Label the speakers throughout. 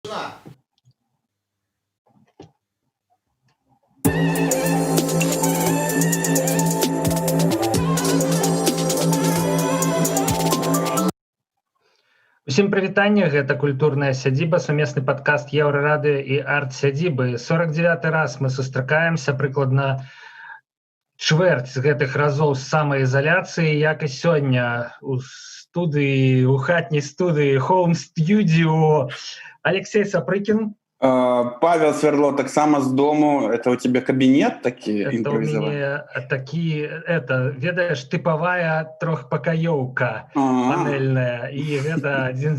Speaker 1: На.
Speaker 2: Усім прывітанне, гэта «Культурная сядзіба», сумесны падкаст Еўрарадыё і арт-сядзібы. 49 раз мы сустракаемся, прыкладна чвэрць з гэтых разоў з самаізаляцыі, як і сёння у студыі, у хатняй студыі Home Studio Алексей Сапрыкін.
Speaker 3: Павел Свердло, таксама з дому. Это у тебя кабинет такі
Speaker 2: Это у мяне такі, это, ведаеш, тыпавая трохпакаёўка панельная, і гэта адзін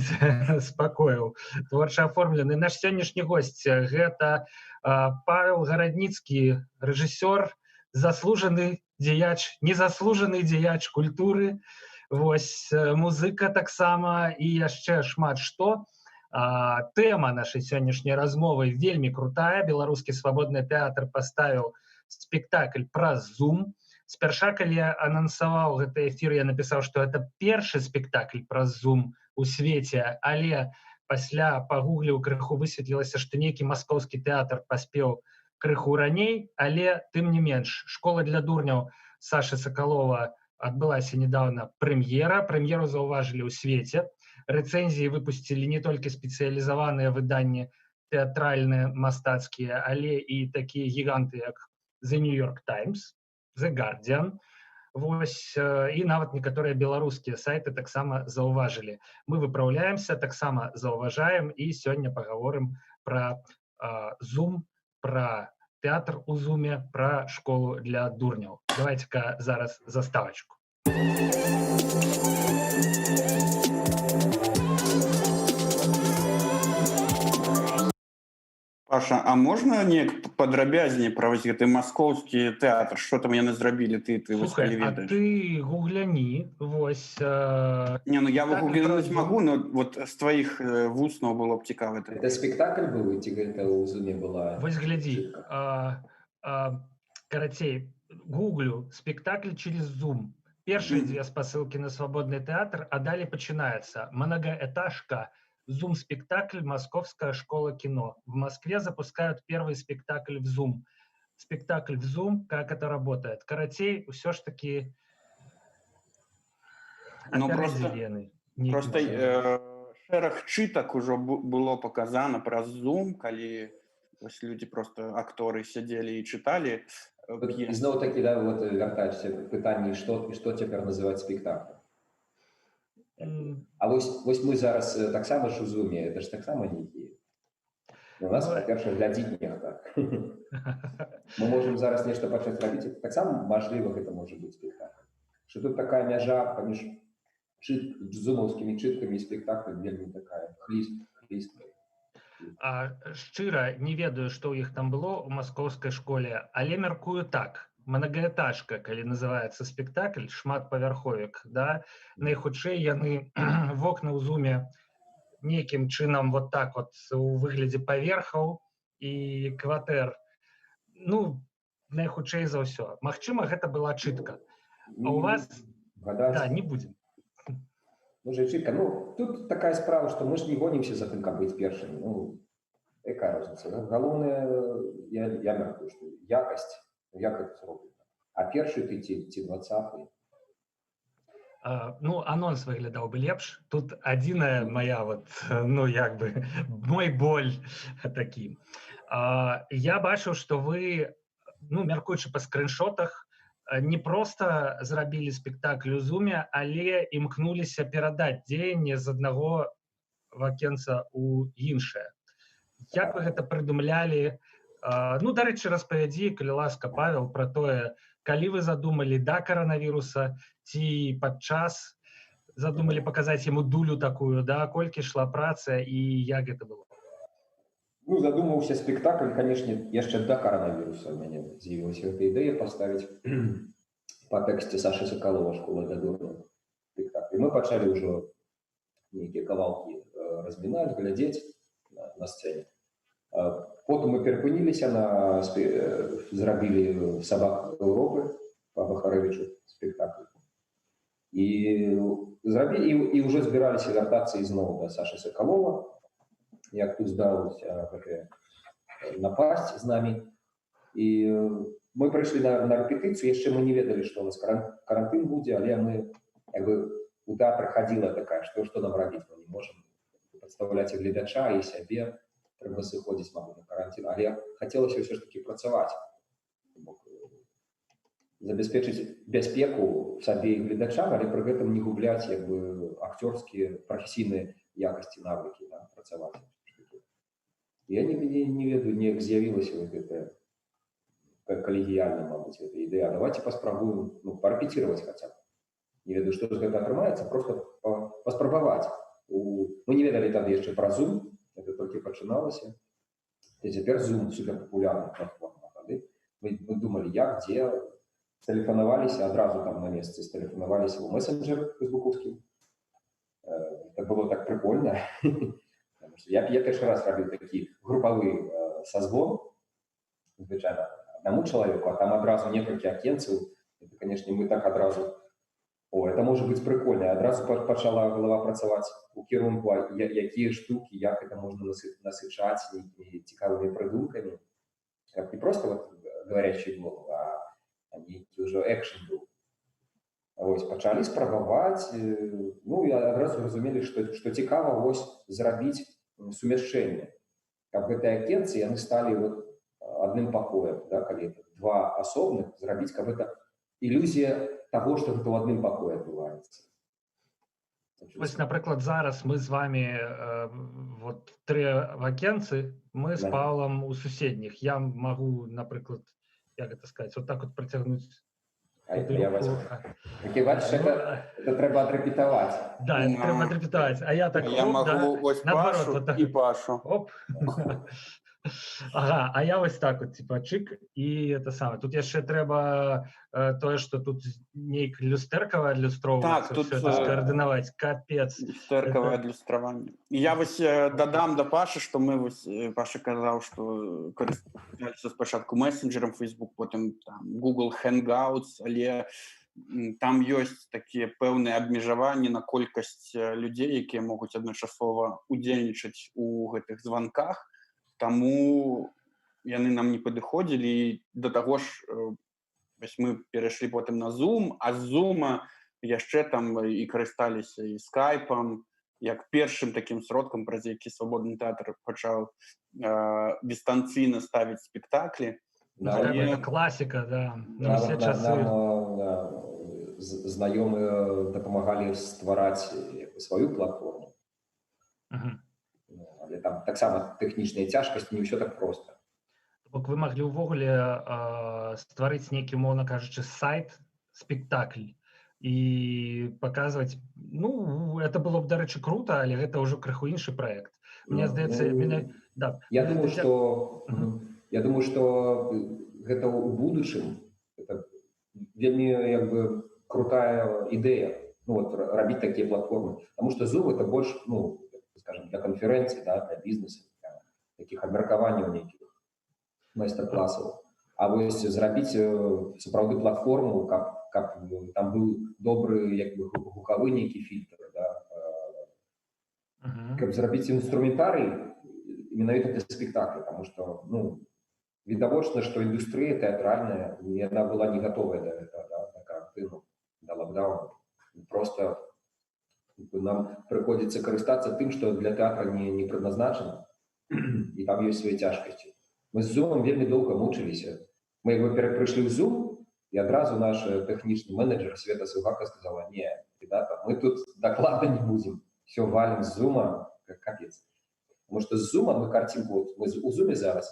Speaker 2: з пакояў творча аформлены. Наш сённяшні госць гэта Павел Гарадніцкі, рэжысёр, заслужаны дзеяч, незаслужаны дзеяч культуры, вось, музыка таксама і яшчэ шмат што. Тэма нашай сённяшняй размовы вельмі крутая. Беларускі свабодны тэатр паставіў спектакль праз Zoom. Спярша, калі я анансаваў гэты эфір, я напісаў, што это першы спектакль праз Zoom у свеце, але пасля пагугліў крыху, высветлілася, што нейкі маскоўскі тэатр паспеў крыху раней, але тым не менш «Школа для дурняў» Саши Сакалова адбылася недавно прэм'ера. Прэм'еру заўважылі ў свеце. Рэцэнзіі выпусцілі не толькі спецыялізаваныя выданні тэатральныя, мастацкія, але і такія гіганты, як The New York Times, The Guardian. Вось, і нават некаторыя беларускія сайты таксама заўважылі. Мы выпраўляемся, таксама заўважаем, і сёння пагаворым пра Zoom, пра тэатр у Зуме, пра «Школу для дурняў». Давайте-ка зараз заставочку.
Speaker 3: Паша, а можна неяк падрабязней пра вось гэты маскоўскі тэатр? Што там яны зрабілі? Ты вось
Speaker 2: Слухай,
Speaker 3: калі
Speaker 2: а
Speaker 3: ведаеш.
Speaker 2: ты гугляні, вось,
Speaker 3: Не, ну я
Speaker 2: спектакль
Speaker 3: гуглянуць
Speaker 2: праз
Speaker 3: магу,
Speaker 2: Zoom.
Speaker 3: но вот з тваіх вуснаў было б цікава это.
Speaker 4: Это спектакль был, ці гэта ў Зуме была
Speaker 2: Вось глядзі,
Speaker 4: чытка?
Speaker 2: Карацей, гуглю спектакль через Zoom. Першыя дзве спасылкі на свабодны тэатр, а далей пачынаецца многоэтажка, Zoom-спектакль «Московская школа кино». В Москве запускают первый спектакль в Zoom. Спектакль в Zoom, как это работает? Карацей, усё ж таки
Speaker 3: Ну,
Speaker 2: апярэдзілі яны нейкім
Speaker 3: просто
Speaker 2: чынам.
Speaker 3: Шэраг чытак ужо было паказана праз Zoom, калі вось людзі просто, акторы сядзелі і чыталі
Speaker 4: Вот
Speaker 3: п'есу.
Speaker 4: Ізноў такі, да, вот вяртаючыся к пытанні, што цяпер называць спектаклем. А вось мы зараз таксама ж у Зуме, это ж таксама нейкі. У нас, па-першае, глядзіць нехта. Мы можем зараз нешта пачаць рабіць, это таксама, мажліва, гэта можа быць спектакль. Што тут такая мяжа паміж зумаўскімі чыткамі і спектаклем вельмі такая хлісткая.
Speaker 2: Шчыра, не ведаю, што ў іх там было ў маскоўскай школе, але мяркую так. Многоэтажка, калі называецца спектакль, шматпавярховік, да, найхутчэй яны вокна ў Зуме нейкім чынам вот так вот у выглядзе паверхаў і кватэр. Ну, найхутчэй за ўсё. Магчыма, гэта была чытка. А у вас
Speaker 4: Гадаць.
Speaker 2: Да, не будзем.
Speaker 4: Можа, і чытка. Ну, тут такая справа, што мы ж не гонимся за тым, каб быць першымі. Ну, якая розніца? Галоўнае, я мяркую, што якасць, як это зроблена. А першы ты ці 20-ы?
Speaker 2: Ну, анонс выглядаў бы лепш. Тут адзіная моя вот, ну, як бы, мой боль такі. Я бачыў, што вы, ну, мяркуючы па скрыншотах, не проста зрабілі спектакль у Зуме, але імкнуліся перадаць дзеянне з аднаго вакенца ў іншае. Як вы гэта прыдумлялі? Ну, дарэчы, распавядзі, калі ласка, Павел, пра тое, калі вы задумалі, да каранавіруса ці падчас задумалі паказаць яму дулю такую, да, колькі ішла праца і як гэта было?
Speaker 4: Ну, задумаўся спектакль, конечно, яшчэ да каранавіруса у мяне з'явілася гэта ідэя паставіць па тэксце Сашы Сакалова «Школа для дурняў» спектакль. І мы пачалі ўжо нейкія кавалкі размінаць, глядзець на сцэне. Потым мы перапыніліся, зрабілі «Сабак Еўропы» па Бахарэвічу спектакль. І зрабілі, і ўжо збіраліся вяртацца ізноў да Сашы Сакалова. Як тут здарылася гэтая напасць з намі. І мы прыйшлі на рэпетыцыю, яшчэ мы не ведалі, што у нас карантын будзе, але мы, як бы, у тэатр хадзіла такая, што нам рабіць, мы не можам падстаўляць і гледача, і сябе, трэба сыходзіць, мабыць, на карантин. Але хацелася ўсё ж таки працаваць. Бок, забяспечыць бяспеку сабе і гледачам, але пры гэтым не губляць, як бы, акцёрскія прафесійныя якасці, навыкі, да, працаваць. Я не ведаю, неяк з'явілася вот гэтая калегіяльна, мабыць, гэта ідэя. Давайте паспрабуем, ну, парэпеціраваць хаця б. Не ведаю, што з гэта атрымаецца, просто паспрабаваць. Мы не ведалі тады яшчэ пра Zoom, это толькі пачыналася. І цяпер Zoom суперпапулярная платформа. Тады мы думалі, як, дзе, тэлефанаваліся адразу там на месцы, стэлефанаваліся ў месенджер фейсбукаўскі. Это было так прикольно. Потому что я першы раз рабіў такі групавы созвон, звычайна аднаму чалавеку, а там адразу некалькі акенцаў. Это, конечно, мы так адразу: «О, это может быть прикольно». Адразу пачала голова працаваць у кірунку, а якія штукі, як это можна насычаць нейкімі цікавымі прыдумкамі. Каб не просто вот говорящие головы, а нейкі ўжо экшен быў. Вось, пачалі спрабаваць, ну і адразу зразумелі, што цікава вось зрабіць сумяшчэнне, каб гэтыя акенцы, яны сталі вот адным пакоем, да, калі это два асобных, зрабіць, каб это ілюзія таго, што гэта ў адным пакоі адбываецца.
Speaker 2: Вось, напрыклад, зараз мы з вами вот тры вакенцы, мы з Паўлам у суседніх. Я магу, напрыклад, як это сказать, вот так вот працягнуць
Speaker 4: А
Speaker 2: туды
Speaker 4: я
Speaker 2: руку,
Speaker 4: вас. Такі, бачыш,
Speaker 2: ну,
Speaker 4: это трэба адрэпетаваць.
Speaker 2: Да, это трэба адрэпетаваць. А я так,
Speaker 3: Я
Speaker 2: оп, да,
Speaker 3: магу вось
Speaker 2: наадварот,
Speaker 3: Пашу
Speaker 2: вот так
Speaker 3: і
Speaker 2: вот.
Speaker 3: Пашу.
Speaker 2: Оп. Ага, а я вось так вот, типа, чык, і это самое. Тут яшчэ трэба тое, што тут нейк люстэркава адлюстроўваецца,
Speaker 3: Так, тут,
Speaker 2: всё это скаардынаваць. Капец.
Speaker 3: Люстэркавае адлюстраванне. І я вось дадам да Пашы, што мы вось, Паша казаў, што карысталіся спачатку месенджерам Facebook, потым там Google Hangouts, але там ёсць такія пэўныя абмежаванні на колькасць людзей, якія могуць адначасова удзельнічаць у гэтых званках, таму яны нам не падыходзілі. І да таго ж, вось мы перайшлі потым на Zoom, а з Zoom яшчэ там і карысталіся і скайпам, як першым такім сродкам, праз які свабодны тэатр пачаў дыстанцыйна ставіць спектаклі.
Speaker 2: Ну,
Speaker 4: Да,
Speaker 2: Skype это класіка, да. На ўсе часы.
Speaker 4: Нам, да, знаёмыя дапамагалі ствараць, як бы, сваю платформу. Ну, але там таксама тэхнічныя цяжкасці, не ўсё так проста.
Speaker 2: Бок вы маглі ўвогуле стварыць нейкі, умоўна кажучы, сайт, спектакль і паказваць. Ну, это было б, дарэчы, круто, але гэта ўжо крыху іншы праект. Мне
Speaker 4: Ну,
Speaker 2: здаецца,
Speaker 4: ну,
Speaker 2: мяне, да,
Speaker 4: Я
Speaker 2: мне
Speaker 4: думаю,
Speaker 2: здаецца-
Speaker 4: что я думаю, что гэта ў будучым, это вельмі, як бы, крутая ідэя, ну, вот, рабіць такія платформы, потому что Zoom это больш, ну, скажем, для канферэнцый, да, для бізнеса, для таких абмеркаванняў, нейкіх майстар-класаў. А вось зрабіць сапраўды платформу, каб там быў добры, як бы, гукавы нейкі фільтр, да, каб зрабіць інструментарый менавіта для спектакля, потому что, ну, відавочна, што індустрыя тэатральная, яна была не гатовая да гэтага, да, да карантыну, да лакдауну. Просто нам прыходзіцца карыстацца тым, што для тэатра не прадназначана, і там ёсць свае цяжкасці. Мы з Zoom вельмі доўга мучыліся. Мы, як бы, прыйшлі ў Zoom, і адразу наш тэхнічны менеджер Света Сугака сказала: «Не, ребята, мы тут дакладна не будем. Все, валим с Zoom, как капец». Потому что з Zoom мы картинку, вот мы у Zoom зараз,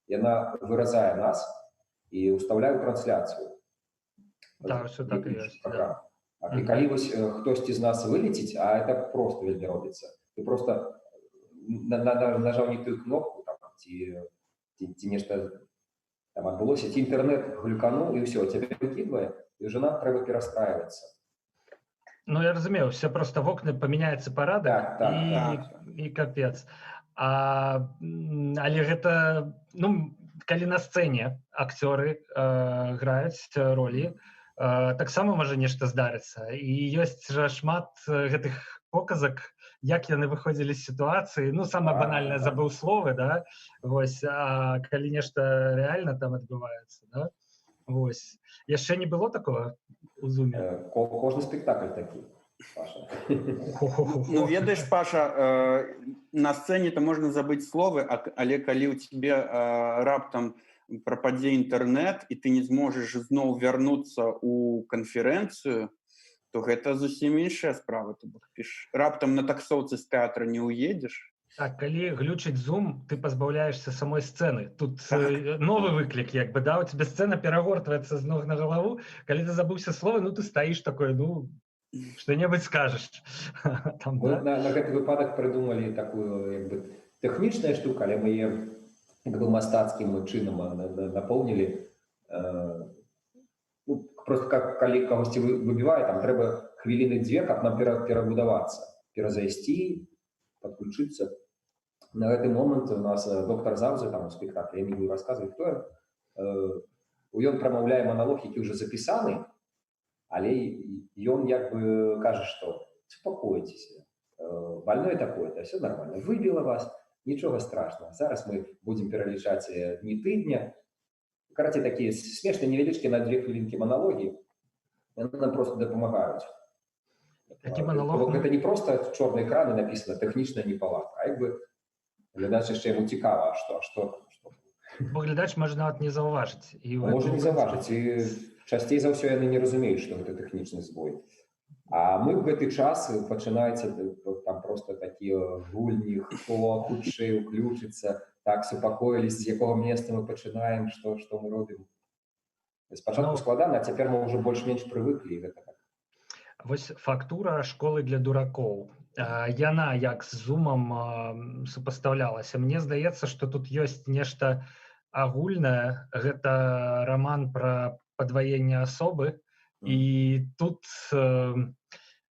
Speaker 4: яна выразае нас і ўстаўляе ў трансляцыю.
Speaker 2: Да, всё так і ёсць, да.
Speaker 4: Программу. Так, і калі вось хтосьці з нас вылеціць, а это просто вельмі робіцца, ты просто нажаў не тую кнопку там, ці нешта там адбылося, ці інтэрнэт глюкануў, і ўсё, цябе выкідвае, і ўжо нам трэба перастраиваться.
Speaker 2: Ну, я разумею, все просто вокны памяняецца парадак і, і капец. Але гэта, ну, калі на сцэне акцёры граюць ролі, таксама можа нешта здарыцца. І ёсць жа шмат гэтых показак, як яны выходзілі з сітуацыі. Ну, самае банальнае, забыў словы, да, вось, а калі нешта рэальна там адбываецца, да, вось. Яшчэ не было такого у зуме?
Speaker 4: Кожны спектакль такі.
Speaker 3: Ну, ведаеш, Паша, на сцэне то можна забыць словы, але калі ў тебе раптам прападзе інтэрнэт і ты не зможаш зноў вярнуцца ў канферэнцыю, то гэта зусім іншая справа. Ты бок раптам на таксоўцы з тэатра не уедзеш.
Speaker 2: Так, калі глючыць Zoom, ты пазбаўляешься самой сцэны. Тут так. Новы выклік, як бы, да, у тебя сцэна перагортваецца з ног на галаву, калі ты забыўся слова, ну, ты стаіш такой, ну, что-небудзь скажешь.
Speaker 4: Там, да? На гэты выпадак прыдумалі такую, як бы, тэхнічная штука, але мы яе, як бы, мастацкім чынам напоўнілі. Ну, просто как калі кагосьці выбівае, там трэба хвіліны дзве, каб нам перабудавацца, перазайсці, подключыцца. На гэты момант у нас доктор Заўза там у спектаклі, я не буду рассказывать, хто ён, ён прамаўляе маналог, які ўжо запісаны, але ён як бы кажа, што успокойтесь, больной такой-то, все нормально, выбила вас, нічога страшного, зараз мы будем пералічаць дні тыдня. Карацей, такія смешныя, невялічкія, на 2 хвілінкі маналогі, яны нам просто дапамагаюць.
Speaker 2: Такі маналог,
Speaker 4: гэта не просто чорны экран і написано «тэхнічная неполадка», а як бы глядач яшчэ, яму цікава, что.
Speaker 2: Бо глядач можа нават не заўважыць.
Speaker 4: І можа не заўважыць, і часцей за ўсё яны не разумеюць, што гэта тэхнічны збой. А мы ў гэты час пачынаецца там просто такія гульні, хто хутчэй уключыцца, так, супакоілись, з якога места мы пачынаем, што мы робім. Спачатку, ну, складана, а цяпер мы ўжо больш-менш прывыклі, гэта так.
Speaker 2: Вось фактура «Школы для дуракоў», яна як з зумам супастаўлялася? Мне здаецца, что тут ёсць нешта агульнае. Гэта роман про падваенне асобы, і тут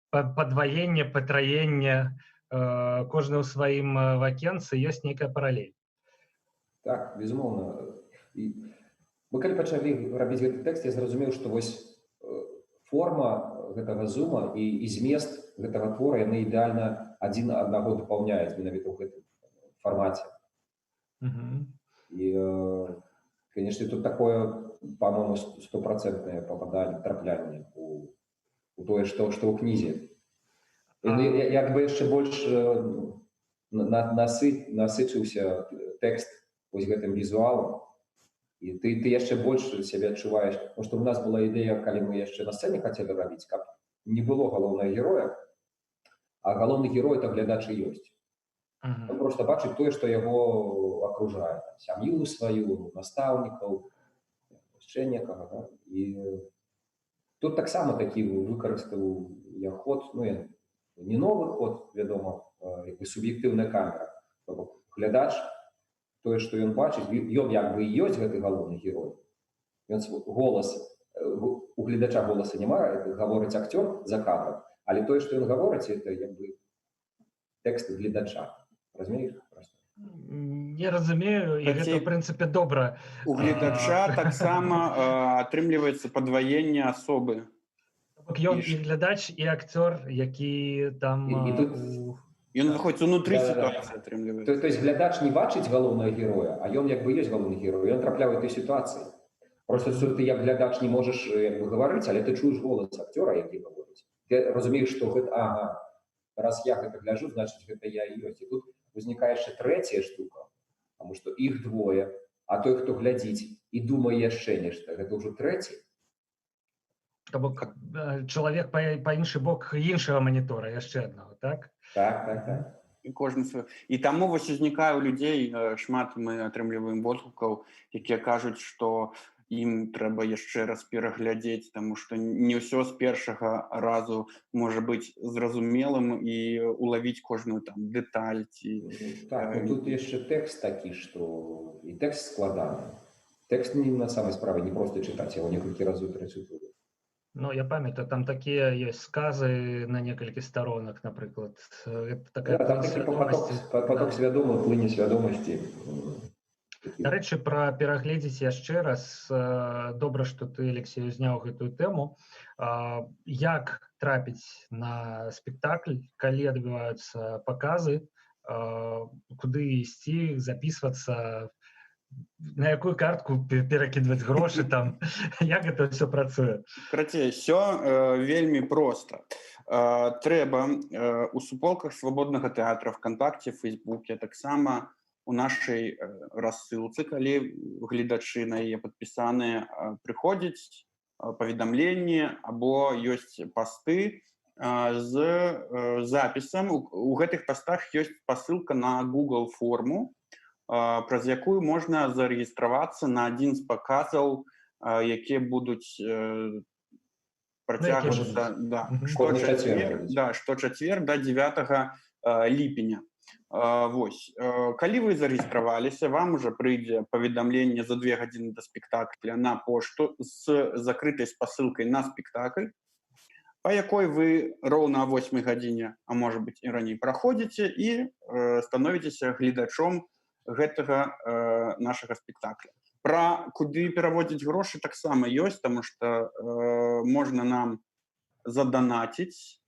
Speaker 2: падваенне, патраенне, кожны ў сваім вакенцы, ёсць нейкая паралель.
Speaker 4: Так, безумоўна. І мы калі пачалі рабіць гэты тэкст, я зразумеў, што вось форма гэтага зума і змест гэтага твора, яны ідэальна адзін аднаго дапаўняюць менавіта ў гэтым фармаце. І, конечно, тут такое, по-моему, стопроцентное попадание, траплянне у тое, што ў кнізе. І, ну, як бы яшчэ больш насычыўся тэкст вось гэтым візуалам, і ты яшчэ больш сябе адчуваеш. Потому что у нас была ідэя, калі мы яшчэ на сцэне хацелі рабіць, каб не было галоўнага героя, а галоўны герой — это глядач і ёсць. Он просто бачыць тое, што яго акружае, там, сям'ю сваю, настаўнікаў, яшчэ некага, да? І тут таксама такі выкарыстаў я ход, ну, я, не новы ход, вядома, як бы суб'ектыўная камера. То бок глядач тое, што ён бачыць, ён як бы і ёсць гэты галоўны герой. Ён голас, у гледача голаса няма, это гаворыць акцёр за кадрам, але тое, што ён гаворыць, это як бы тэкст гледача. Разумееш? Просто.
Speaker 2: Не разумею, і гэта, в прынцыпе, добра.
Speaker 3: У гледача таксама атрымліваецца падваенне асобы.
Speaker 2: Бок ён і глядач, і акцёр, які там
Speaker 4: І тут
Speaker 3: Ён выходзіць унутры
Speaker 4: Да.
Speaker 3: сітуацыі атрымліваецца.
Speaker 4: То есть глядач не бачыць галоўнага героя, а ён як бы ёсць галоўны герой, ён трапляў у этой сітуацыі. Просто что ты як глядач не можаш як бы гаварыць, але ты чуеш голас акцёра, які гаворыць. Ты разумееш, што гэта, ага, раз я гэта гляжу, значыць, гэта я і ёсць. І тут узнікае яшчэ трэцяя штука, потому что іх двое, а той, хто глядзіць і думае яшчэ нешта, гэта ўжо трэці.
Speaker 2: То бок чалавек па іншы бок іншага манітора, яшчэ аднаго, так?
Speaker 4: Так.
Speaker 3: І кожны свой. І таму вось узнікае ў людзей, шмат мы атрымліваем водгукаў, якія кажуць, што ім трэба яшчэ раз пераглядзець, таму што не ўсё з першага разу можа быць зразумелым і улавіць кожную там дэталь ці
Speaker 4: Так, ну, тут яшчэ тэкст такі, што і тэкст складаны. Тэкст не на самай справе не проста чытаць, яго некалькі разоў перачытваю.
Speaker 2: Ну, я памятаю, там такія ёсць сказы на некалькі старонак, напрыклад. Это такая
Speaker 4: Да, там такі
Speaker 2: плынь
Speaker 4: поток,
Speaker 2: свядомасці.
Speaker 4: поток свядомы, плыні свядомасці.
Speaker 2: Дарэчы, пра перагледзець яшчэ раз, добра, што ты, Алексей, узняў гэтую тэму. Як трапіць на спектакль, калі адбываюцца паказы, куды ісці, записывацца, на якую картку перакідваць грошы там, як гэта ўсё працуе?
Speaker 3: Карацей, всё вельмі проста. Трэба у суполках Свабоднага тэатра ВКонтакте, Фейсбуке, таксама у нашай рассылцы, калі гледачы на яе падпісаныя, прыходзіць паведамленне або ёсць пасты з запісам. У гэтых пастах ёсць спасылка на Google форму, праз якую можна зарэгістравацца на адзін з паказаў, якія будуць працягвацца, да, што чацвер, да, што чацвер да 9 ліпеня. Вось, калі вы зарэгістраваліся, вам уже прыйдзе паведамленне за 2 гадзіны да спектакля на пошту з закрытай спасылкай на спектакль, по якой вы роўна о 8 гадзіне, а может быть, і раней, праходзіце і становіцеся гледачом гэтага нашага спектакля. Пра куды пераводзіць грошы таксама ёсць, таму что можна нам заданаціць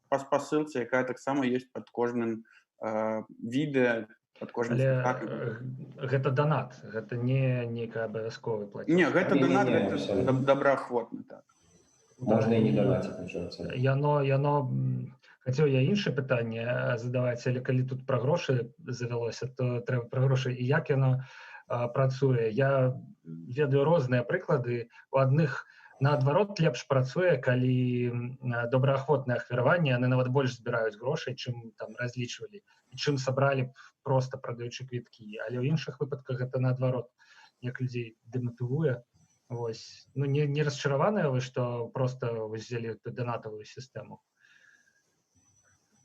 Speaker 3: па спасылцы, якая таксама ёсць под кожным відэа, под кожным.
Speaker 2: Гэта донат, гэта не нейкая абавязковы
Speaker 3: платеж? Не, гэта донат, гэта добраахвотны, так.
Speaker 4: Можна і не донаціць.
Speaker 2: Яно хацеў я іншае пытанне задаваць, але калі тут пра грошы завялося, то трэба пра грошы. І як яно працуе? Я ведаю розныя прыклады: у адных наадварот лепш працуе, калі добраахвотнае ахвяраванне, яны нават больш збіраюць грошай, чым там разлічвалі і чым сабралі б, просто прадаючы квіткі, але ў іншых выпадках гэта наадварот як людзей дэматывуе. Вось, ну, не расчараваныя вы, что просто взяли эту донатавую сістэму?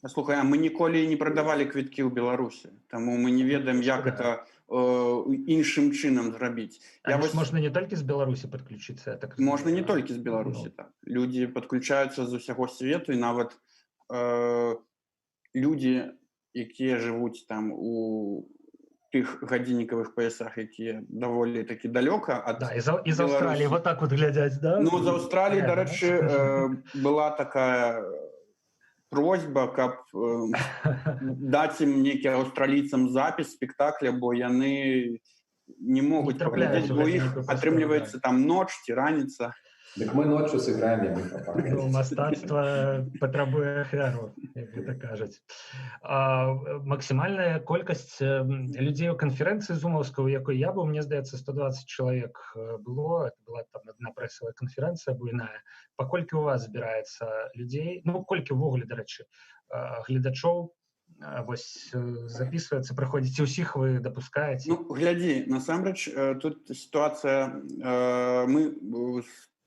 Speaker 3: Слухай, а мы ніколі не прадавалі квіткі ў Беларусі, таму мы не ведаем, як это іншым чынам зрабіць.
Speaker 2: Я вось... Можна не толькі з Беларусі падключыцца?
Speaker 3: Так, можна не толькі з Беларусі, ну. Так, людзі падключаюцца з усяго свету, і нават людзі, якія жывуць там у тых гадзіннікавых паясах, якія даволі такі далёка
Speaker 2: ад, да, из Австралии вот так вот глядзяць, да?
Speaker 3: Ну, з Аўстраліі, дарэчы, была такая просьба, каб даць ім нейкі, аўстралійцам, запіс спектакля, бо яны не могуць паглядзець, бо іх атрымліваецца там ноч ці раніца.
Speaker 4: Дык мы ноччу сыграем.
Speaker 2: Ну, мастацтва патрабуе ахвяру, як гэта кажуць. Максімальная колькасць людзей у канферэнцыі зумаўскай, у якой я быў, мне здаецца, 120 чалавек было. Это была там одна прэсавая канферэнцыя буйная. Паколькі у вас збіраецца людзей? Ну, колькі ўвогуле, дарэчы, гледачоў вось записывается, прыходзіце, ўсіх вы дапускаеце?
Speaker 3: Ну, глядзі, насамрэч тут сітуацыя, мы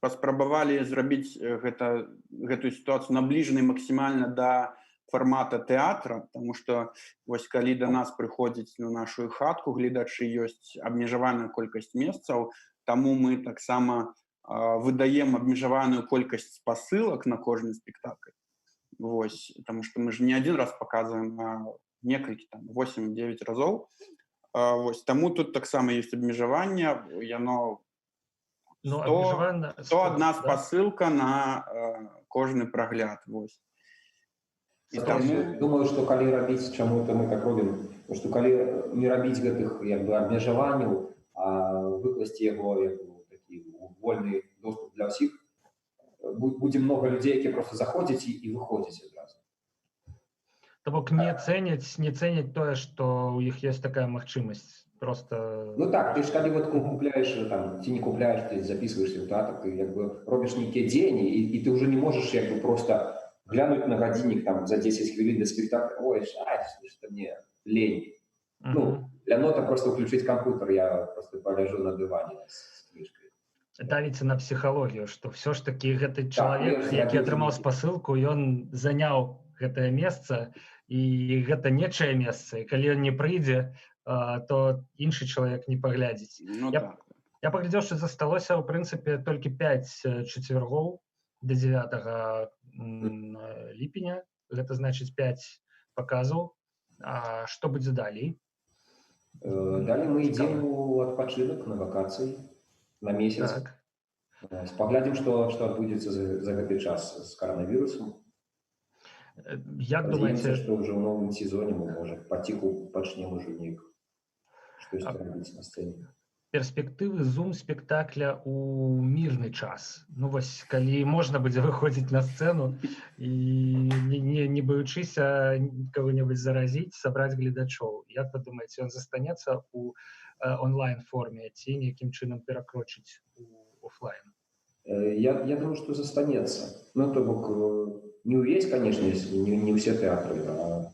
Speaker 3: паспрабавалі зрабіць гэтую сітуацыю набліжанай максімальна да фармата тэатра, потому что вось калі да нас прыходзіць на нашу хатку гледачы, ёсць абмежаваная колькасць месцаў, таму мы таксама выдаем абмежаваную колькасць спасылак на кожны спектакль. Вось, потому что мы же не один раз показываем, а некалькі, там 8-9 разоў. Вось таму тут таксама есть абмежаванне, яно
Speaker 2: Ну,
Speaker 3: 101 спасылка, да? На кожны прагляд, вось.
Speaker 4: І таму думаю, что калі рабіць, чаму-то мы так робім, что калі не рабіць гэтых як бы абмежаванняў, а выкласці яго як бы такі вольны доступ для ўсіх, будзе много людзей, якія просто заходзяць і выходзяць адразу.
Speaker 2: То бок не цэняць тое, што ў іх ёсць такая магчымасць просто.
Speaker 4: Ну так, ты ж калі вот купляешь там ці не купляешь, ты записываешься в тэатр, ты як бы робіш нейкія дзеянні, і ты уже не можешь як бы просто глянуть на гадзіннік там за 10 хвілін до спектакля: «Ой, что мне лень, ну, для нота просто включить компьютер, я просто полежу на диване с книжкой».
Speaker 2: Давіце на псіхалогію, что все ж таки гэты чалавек, так, які атрымаў спасылку, ён заняў гэтае месца, і гэта нечае месца, і калі ён не прыйдзе, то іншы чалавек не паглядзіць.
Speaker 3: Ну,
Speaker 2: я,
Speaker 3: так.
Speaker 2: Я паглядзеў, што засталося ў прынцыпе толькі 5 чацвергоў до 9 ліпеня, гэта значыць 5 паказаў. Что будзе далей?
Speaker 4: Далей мы ідзем у адпачынак на вакацыі на месяц.
Speaker 2: Так.
Speaker 4: Паглядзім, што адбудзецца за гэты час з каранавірусам.
Speaker 2: Як думаеце,
Speaker 4: што ўжо ў новым сезоне мы, можа, паціху пачнем ужо неяк штосьці рабіць на сцэне.
Speaker 2: Перспектывы зум-спектакля у мірны час? Ну вось, калі можна будзе выходзіць на сцэну і не баючыся кого-нибудь заразіць, сабраць гледачоў. Як вы думаеце, ён застанецца у онлайн форме ці нейкім чынам перакрочыць у офлайн?
Speaker 4: Я думаю, што застанецца. Ну, то бок, не ўвесь, конечно, не ўсе тэатры, а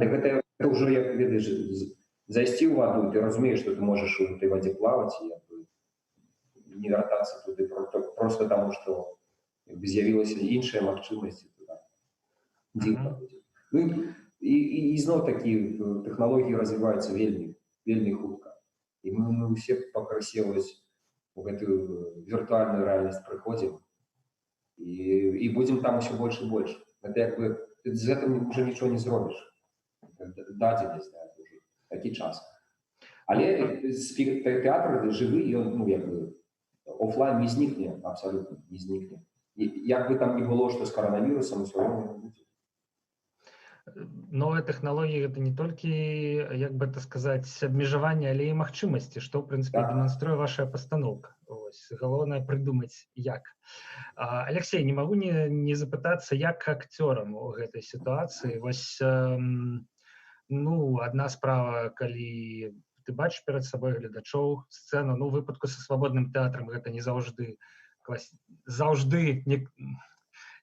Speaker 4: так гэта ўжо, як ведаеш, зайсці ў ваду, ты разумееш, што ты можаш у гэтай вадзе плаваць і як бы не вяртацца туды просто таму, што як бы з'явілася іншая магчымасць. Дзіўна будзе. Ну, і ізноў такі, тэхналогіі развіваюцца вельмі, вельмі хутка. І мы ўсе пакрысе вось у гэтую віртуальную рэальнасць прыходзім і будзем там усё больш і больш. Гэта як бы ты з гэтым уже нічого не зробіш. Дадзенасць, да, уже такі час. Але тэатр жывы, ён, ну, як бы, офлайн не знікне, абсалютна не знікне. І, як бы там ні было, што з каранавірусам, усё роўна ён будзе.
Speaker 2: Новыя тэхналогіі — гэта не толькі, як бы это сказаць, абмежаванне, але і магчымасці, што, ў прынцыпе, дэманструе ваша пастаноўка. Ось, галоўнае — прыдумаць як. Алексей, не магу не запытацца, як акцёрам у гэтай сітуацыі. Вось, ну, адна справа, калі ты бачыш перад сабой гледачоў, сцэну, ну, у выпадку са свабодным тэатрам гэта не заўжды заўжды не,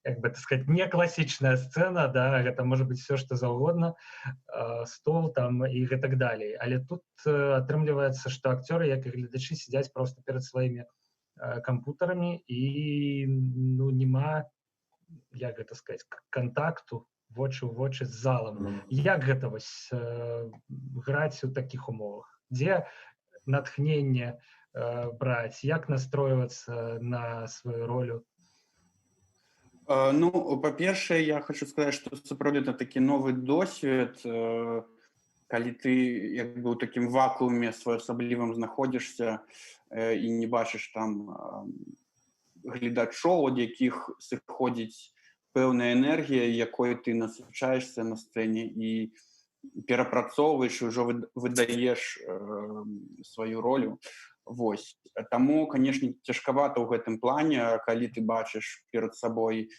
Speaker 2: як бы это сказать, не класічная сцэна, да, гэта можа быць все што заўгодна, стол там і гэтак далей. Але тут атрымліваецца, што акцёры, як і гледачы, сядзяць просто перад сваімі кампутарамі і, ну, няма, як гэта сказать, кантакту вочы ў вочы з залам. Як гэта вось граць у такіх умовах? Дзе натхненне браць, як настройвацца на сваю ролю?
Speaker 3: Ну, па-першае, я хочу сказаць, што сапраўды это такі новы досвед, калі ты як бы ў такім вакууме своеасаблівым знаходзішся і не бачыш там гледачоў, ад якіх сыходзіць пэўная энергія, якой ты насычаешся на сцэне і перапрацоўваеш, і ўжо выдаеш сваю ролю. Вось. Таму, канешне, цяжкавата ў гэтым плане, калі ты бачыш перад сабой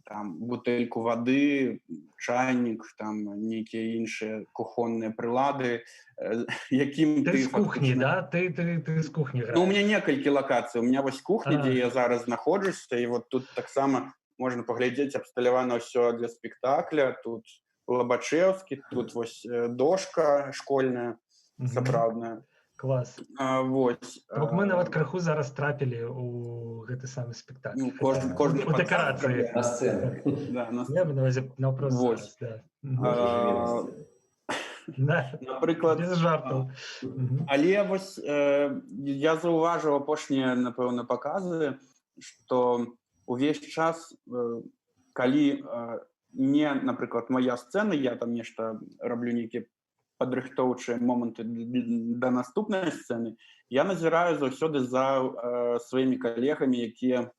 Speaker 3: там бутэльку вады, чайнік, там нейкія іншыя кухонныя прылады, якім
Speaker 2: Ты
Speaker 3: ты
Speaker 2: з кухні,
Speaker 3: фактычна
Speaker 2: да? Ты з кухні
Speaker 3: Ну, у
Speaker 2: граеш.
Speaker 3: меня некалькі лакацый. У меня вось кухня, дзе я зараз знаходжуся, і вот тут таксама можна паглядзець, абсталявана ўсё для спектакля. Тут Лабачэўскі, тут вось дошка школьная, сапраўдная.
Speaker 2: Клас.
Speaker 3: Вось.
Speaker 2: То бок мы нават крыху зараз трапілі ў гэты самы спектакль.
Speaker 3: Ну,
Speaker 2: Хаця
Speaker 3: кожны
Speaker 2: у
Speaker 3: падкаст
Speaker 2: дэкарацыі.
Speaker 4: На сцэну.
Speaker 3: Да, на
Speaker 2: Я маю на ўвазе наўпрост
Speaker 3: Вось.
Speaker 2: зараз, да.
Speaker 4: Можа, жыве на сцэне.
Speaker 2: Да.
Speaker 3: Напрыклад,
Speaker 2: Без жартаў.
Speaker 3: Але вось я заўважыў апошнія, напэўна, паказы, што увесь час, калі не, напрыклад, моя сцэна, я там нешта раблю, нейкія падрыхтоўчыя моманты да наступнай сцэны, я назіраю заўсёды за сваімі калегамі, якія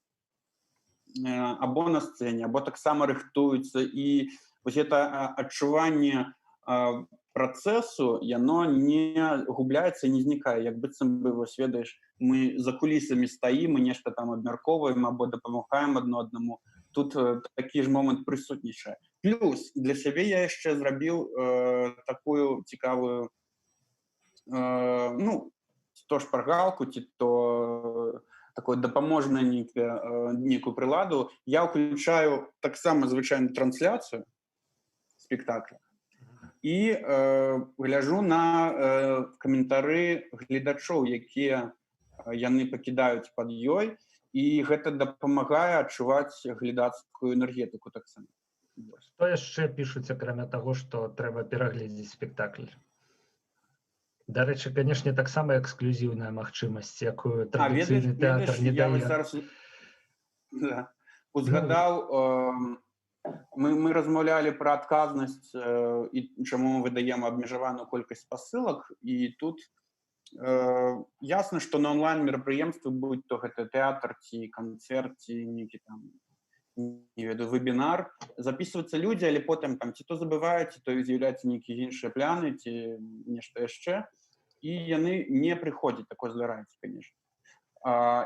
Speaker 3: або на сцэне, або таксама рыхтуюцца, і вось это адчуванне працэсу, яно не губляецца і не знікае, як быццам бы, вось ведаеш, мы за кулісамі стаім і нешта там абмяркоўваем або дапамагаем адно аднаму. Тут такі ж момант прысутнічае. Плюс для сябе я яшчэ зрабіў такую цікавую ну, то шпаргалку ці то такое дапаможнае нейкую прыладу. Я ўключаю таксама звычайную трансляцыю спектакля і гляжу на каментары гледачоў, якія яны пакідаюць пад ёй, і гэта дапамагае адчуваць глядацкую энергетыку таксама.
Speaker 2: Што яшчэ пішуць, акрамя таго, што трэба перагледзець спектакль? Дарэчы, канешне, таксама эксклюзіўная магчымасць, якую
Speaker 3: А, ведаеш,
Speaker 2: традыцыйны тэатр
Speaker 3: ведаеш,
Speaker 2: не
Speaker 3: я вось
Speaker 2: дае.
Speaker 3: зараз, да, узгадаў Мы размаўлялі пра адказнасць і чаму мы выдаем абмежаваную колькасць спасылак, і тут ясна, што на онлайн мерапрыемствы, будь то гэта тэатр ці канцэрт ці нейкі там, не ведаю, вебінар, записываюцца людзі, але потым там ці то забываюць, ці то з'яўляюцца нейкія іншыя пляны, ці нешта яшчэ, і яны не прыходзяць. Такое здараецца, конечно.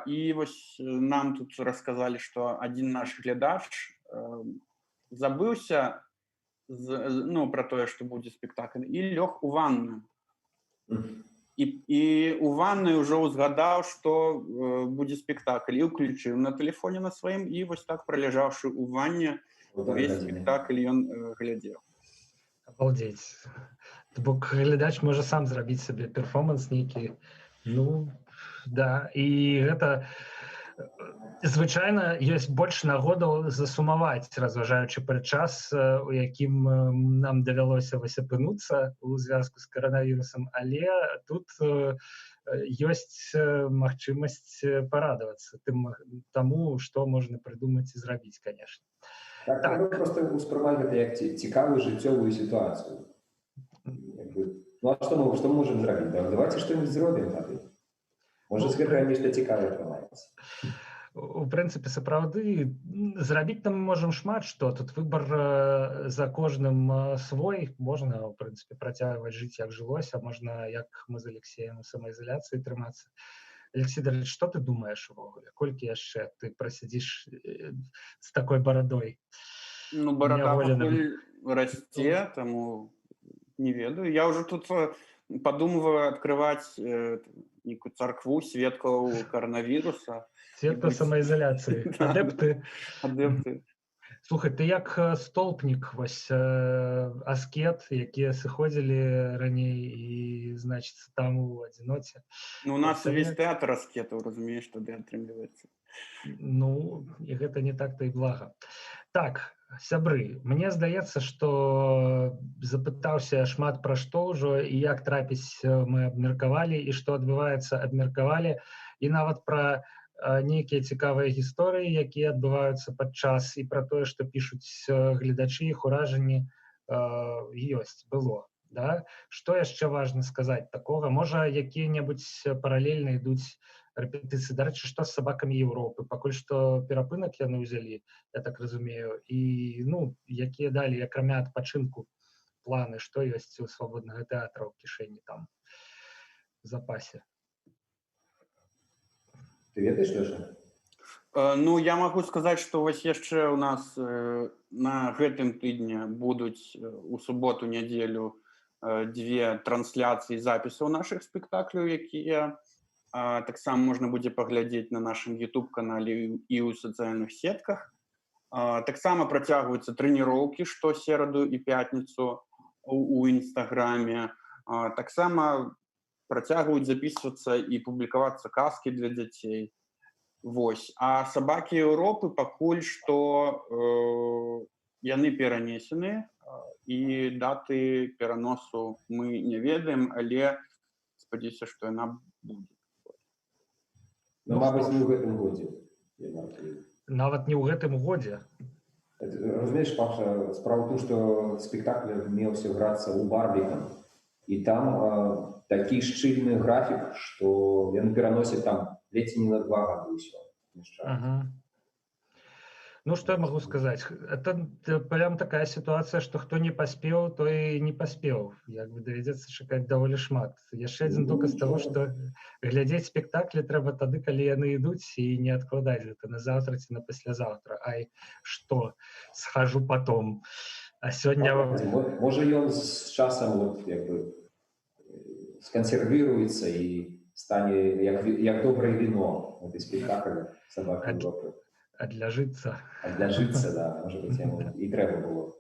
Speaker 3: І вось нам тут расказалі, што адзін наш глядач забыўся ну, пра тое, што будзе спектакль, і лёг у ванную. І у ванной ўжо ўзгадаў, што будзе спектакль, і ўключыў на тэлефоне на сваім, і вось так, праляжаўшы ў ванне, увесь спектакль ён глядзеў.
Speaker 2: Обалдеть. То бок глядач можа сам зрабіць сабе перформанс нейкі. Ну да, і гэта звычайна ёсць больш нагодаў засумаваць, разважаючы пра час, у якім нам давялося вось апынуцца ў звязку з каранавірусам, але тут ёсць магчымасць парадавацца тым таму, што можна прыдумаць і зрабіць, конечно.
Speaker 4: Так, так. Просто ўспрымаць гэта як цікавую жыццёвую сітуацыю. Ну а што мы можем зрабіць? Да, давайте что-нибудь зробім тады. Можа, з гэтага нешта цікавае атрымаецца.
Speaker 2: У прынцыпе, сапраўды, зрабіць там можам шмат што. Тут выбар за кожным свой. Можна, у прынцыпе, працягваць жыць, як жылося, можна, як мы з Алексеем, у самаізаляцыі трымацца. Алексей, дарэчы, што ты думаеш увогуле, колькі яшчэ ты прасядзіш з такой барадой?
Speaker 3: Ну, барада расце, таму не ведаю. Я уже тут падумываю открывать нейкую царкву сведкаў каранавіруса.
Speaker 2: Сведка самаізаляцыі, адэпты.
Speaker 3: Адэпты.
Speaker 2: Слухай, ты як столпнік, вось аскет, якія сыходзілі раней і, значыцца, там у адзіноце.
Speaker 3: Ну, у нас увесь тэатр аскетаў, разумееш, тады атрымліваецца.
Speaker 2: Ну, і гэта не так-то і блага. Так, сябры, мне здаецца, што запытаўся шмат пра што ўжо, і як трапіць мы абмеркавалі, і што адбываецца абмеркавалі, і нават пра нейкія цікавыя гісторыі, якія адбываюцца падчас, і пра тое, што пішуць гледачы, іх уражанні, ёсць, было. Да? Што яшчэ важна сказаць такога? Можа, якія-небудзь паралельна ідуць рэпетыцыі? Дарэчы, што з «Сабакамі Еўропы»? Пакуль што перапынак яны ўзялі, я так разумею. І, ну, якія далей, акрамя адпачынку, планы, што ёсць у Свабоднага тэатра ў кішэні там, в запасе?
Speaker 4: Ты ведаеш, Лёша?
Speaker 3: Ну, я магу сказаць, што вось яшчэ ў нас на гэтым тыдні будуць у суботу, нядзелю дзве трансляцыі запісаў нашых спектакляў, якія таксама можна будзе паглядзець на нашым YouTube-канале і ў сацыяльных сетках. Таксама працягваюцца трэніроўкі што сераду і пятніцу у Інстаграме. Таксама працягваюць записывацца і публікавацца казкі для дзяцей. Вось. А «Сабакі Еўропы» пакуль што яны перанесены, і даты пераносу мы не ведаем, але спадзяюся, што яна будзе.
Speaker 4: Ну, мабыць, не ў гэтым годзе.
Speaker 2: Нават не ў гэтым годзе.
Speaker 4: Разумееш, Паша, справа ў тым, што спектакль меўся грацца ў Барбікан, і там такі шчыльны графік, што яны пераносяць там ледзь не на 2 гады ўсё.
Speaker 2: Ну, что я могу сказать? Это прям такая ситуация, что хто не паспеў, то и не паспеў. Як бы давядзецца чакаць даволі шмат. Яшчэ адзін доказ того, что глядзець спектаклі трэба тады, калі яны ідуць, і не адкладаць гэта на заўтра ці на паслязаўтра. Ай, что, схожу потом. А сёння.
Speaker 4: Можа, ён з часам вот, як бы, скансервируется і стане як добрае віно, гэты спектакль «Сабакі Еўропы».
Speaker 2: Адляжыцца.
Speaker 4: Адляжыцца, да, может быть, яму і трэба было.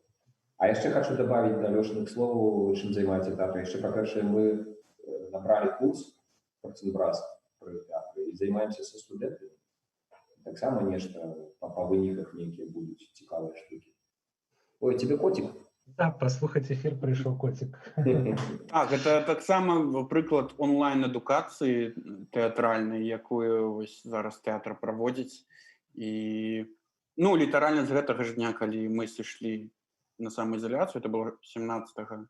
Speaker 4: А яшчэ хочу добавить да Лёшыных словаў, чым займаецца тэатр. Яшчэ, па-першае, мы набралі курс Цымбрас пры тэатры і займаемся са студэнтамі. Таксама нешта па выніках нейкія будуць цікавыя штукі. Ой, тебе котик.
Speaker 2: Да, праслухаць эфір прыйшоў коцік.
Speaker 3: Так, это таксама прыклад онлайн-адукацыі тэатральнай, якую вось зараз тэатр праводзіць. І Ну, літаральна з гэтага ж дня, калі мы сышлі на самаізаляцыю, это было 17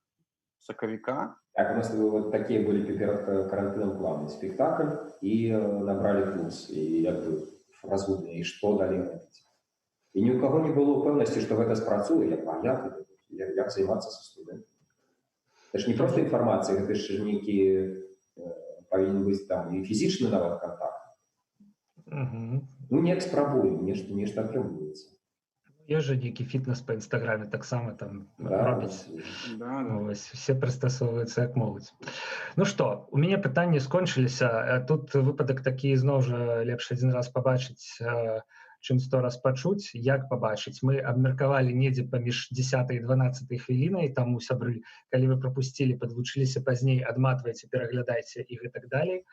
Speaker 3: сакавіка.
Speaker 4: Так, у нас вот такія былі перад карантынам планы: спектакль і набралі курс, і як бы разгублены, і што далей рабіць. І ні ў каго не было пэўнасці, што гэта спрацуе, як, а як, гэта, як займацца са студэнтамі. Это ж не проста інфармацыя, гэта ж нейкі павінен быць там і фізічны нават кантакт. Ну, неяк спрабуем, нешта атрымліваецца.
Speaker 2: Ёсць жа нейкі фітнес па інстаграме таксама там робіць.
Speaker 3: Да.
Speaker 2: Вось, усе прыстасоўваюцца, як могуць. Ну што, у мяне пытанні скончыліся. Тут выпадак такі, зноў жа, лепш адзін раз пабачыць, чым сто раз пачуць. Як пабачыць, мы абмеркавалі недзе паміж 10 і 12 хвілінай, таму, сябры, калі вы прапусцілі, падлучыліся пазней, адматвайце, пераглядайце і гэтак далей.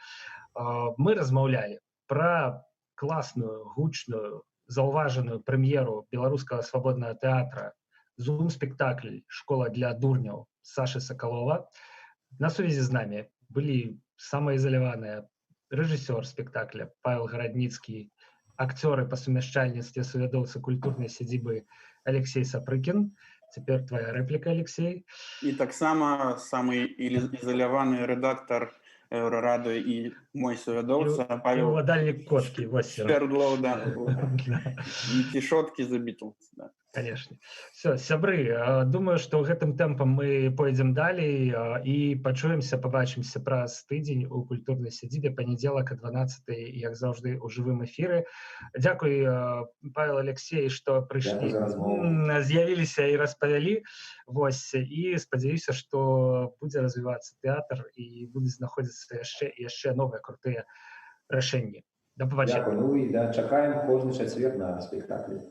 Speaker 2: Мы размаўлялі пра класную, гучную, заўважаную прэм'еру Беларускага свабоднага тэатра, зум-спектакль «Школа для дурняў» Сашы Сакалова. На сувязі з намі былі самаізаляваныя рэжысёр спектакля Павел Гарадніцкі, акцёры, па сумяшчальніцтве сувядоўца культурнай сядзібы Алексей Сапрыкін. Цяпер твоя рэпліка, Алексей.
Speaker 3: І таксама самы ізаляваны рэдактар Еўрарадыё і мой сувядоўца
Speaker 2: І
Speaker 3: Павел
Speaker 2: уладальнік коткі, вось ён.
Speaker 3: Свердлоў, да. І цішоткі за Beatles, да.
Speaker 2: Конечно. Все, сябры, думаю, што гэтым тэмпам мы пойдзем далей і пачуемся, пабачымся праз тыдзень у культурнай сядзібе, панядзелак а 12, як заўжды, у жывым эфіры. Дзякуй, Павел, Алексей, што прыйшлі,
Speaker 4: Дзякуй за размову.
Speaker 2: З'явіліся і распавялі. Вось, і спадзяюся, што будзе развівацца тэатр і будуць знаходзіцца яшчэ і яшчэ новыя крутыя рашэнні. Да пабачэння.
Speaker 4: Дзякуй. Ну і да, чакаем кожны чацвер на спектаклі.